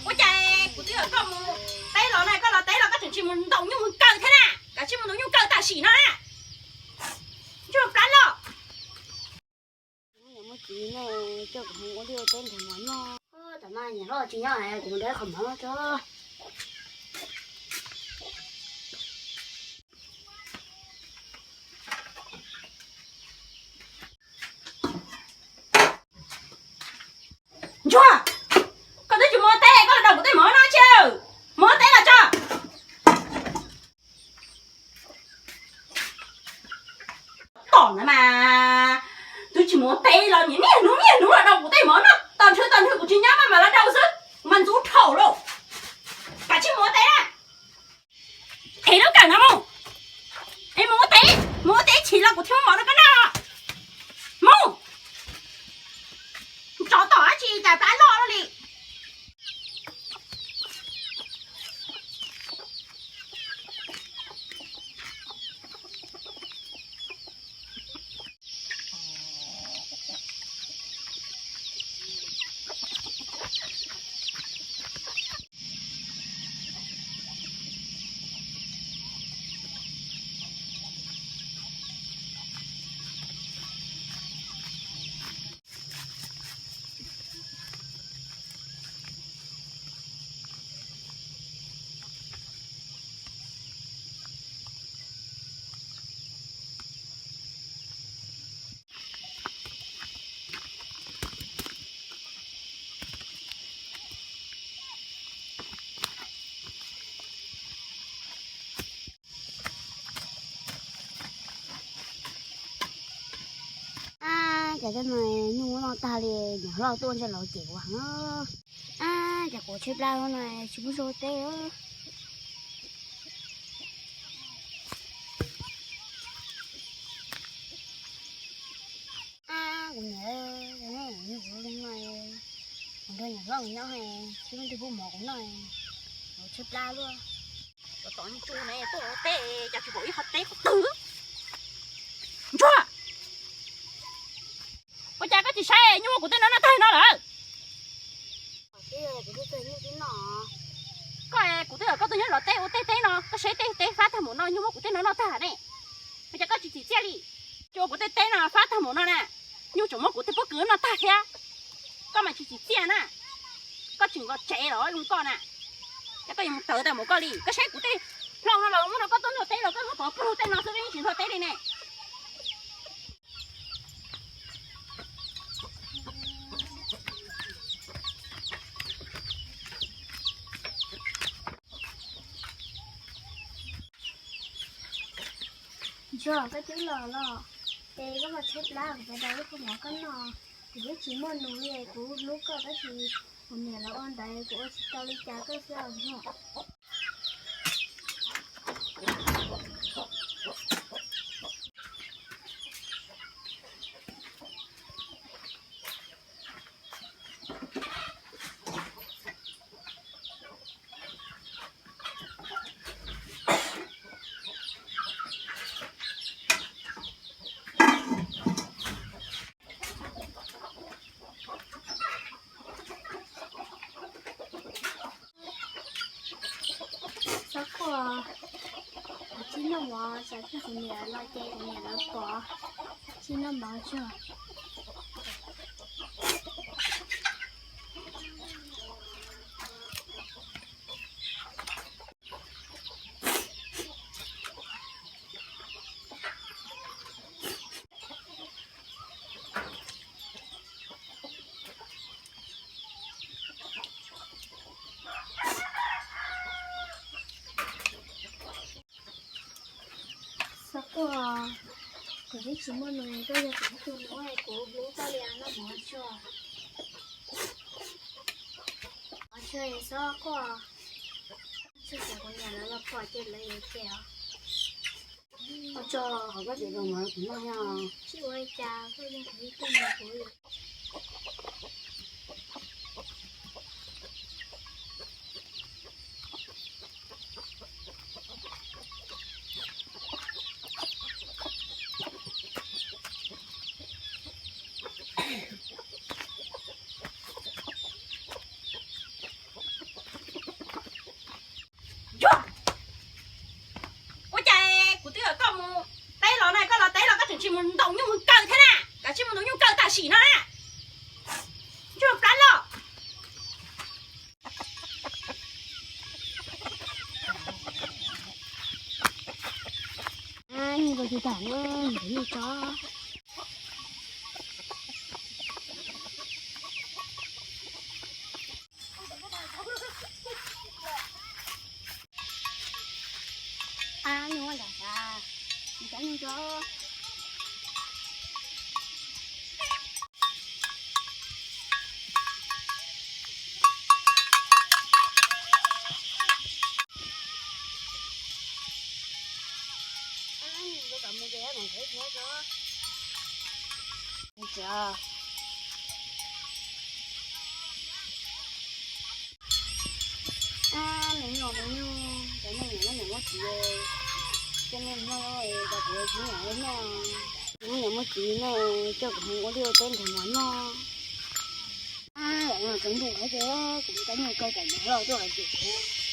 Ua cas kuv twb kom koj mus teb los na, koj los teb los koj tseem tsis mus ntaus nyuj mus kaw thiab na? Kav tsij mus ntaus nyuj kaw tam sim no na. Ntsuag plab loj. Muaj txiv no coj kuv mus ua liaj ua teb nrog mov noj. Tam no niam hlob tsis nyob, kuv mus de qhov mov tso. Ntsuag, koj twb tsis mus ua teb, koj los daus kuv tej mov no tsi? Mus ua teb los tso. Tom no mas twb tsis mus ua teb los niaj hnub niaj hnub los daus kuv tej mov no, tos nrhw tos nrhw kuv tsis nyob mas mam los daus xwb, mas ntxub dhau lauj. Kav tsij mus ua teb na. Thev lub kawm no mus, es mus ua teb, mus ua teb chim los kuv thiaj muab mov rau koj noj. Mus, tsov tom dab tsi cas plab loj luaj li. Ab, cas tej no nyuj muab noj tag li, niam hlob tuaj ntshe los cem kuv heev. Ab, cas kuv tshaib plab no tsis muaj zaub teb. Ab, kuv niam, kuv niam, kuv nrog niam hlob nyob, tsis muaj twg pub mov kuv noj, kuv tshaib plab luaj. Cov tom ntsuag ne tuaj ua teb cas tsis pom ib qho teb qhov twg. Ntsuag, ua cas koj tsis saib nyuj muab kuv tej no noj tag no lawm? Koj, kuv twb kom koj tuaj nyob zov teb ua tej teb no, koj saib tej teb fab tag mus no, nyuj muab kuv tej no noj tag ne. Ua cas koj tsis tsim txiaj li? Coj kuv tej teb no fab tag mus no na, nyuj tseem muab kuv tej pob kws noj tag thiab. Koj mas tsis tsim txiaj na. Koj tseem los tsev los zoo koj na. Ces koj yuav mus tawv tag mus koj li. Koj saib kuv tej hlau no los muab rau koj tuaj nrog teb los koj muab pov pug tej no xwb, koj yeej tsis nrog teb li ne. Ntsuag, koj twb los los, es koj ho tshaib plab, kuv pab daus ib qho mov koj noj. Kuv twb tsis muaj nus li, kuv hlub koj tab sis kuv niam lawv ua ntawd kuv ua tsis tau li cas koj xwb os Ntsuag. Xav kuaj, kuv tsis noj mov, tsam kuv niam los ces kuv niam lawv pom, tsis noj mov tsuag. Xav kuaj, kuv twb tsis muaj nus, koj yog kuv tus nus es kuv hlub koj li os mov tsuag. Mov tsuag es xav kuaj, tsuag ces kuv niam lawv los pom ces lawv yuav cem os. Koj tso hauv koj cev los mov kuv noj os. Tsis ua li cas, koj yog kuv ib tug nus kuv. Tus tam no, tus no tso. A, nyuj nram xav, cov nyuj tso. Ab, me nyuam, me nyuam, cov neeg nyiam muaj txiv, cov neeg nyiam muaj txiv noj, coj kuv mus ua liaj ua teb nrog nws noj. Ab, cov ntuj, kuv cov nyuj kawg tam sim no tuaj hais tias kuv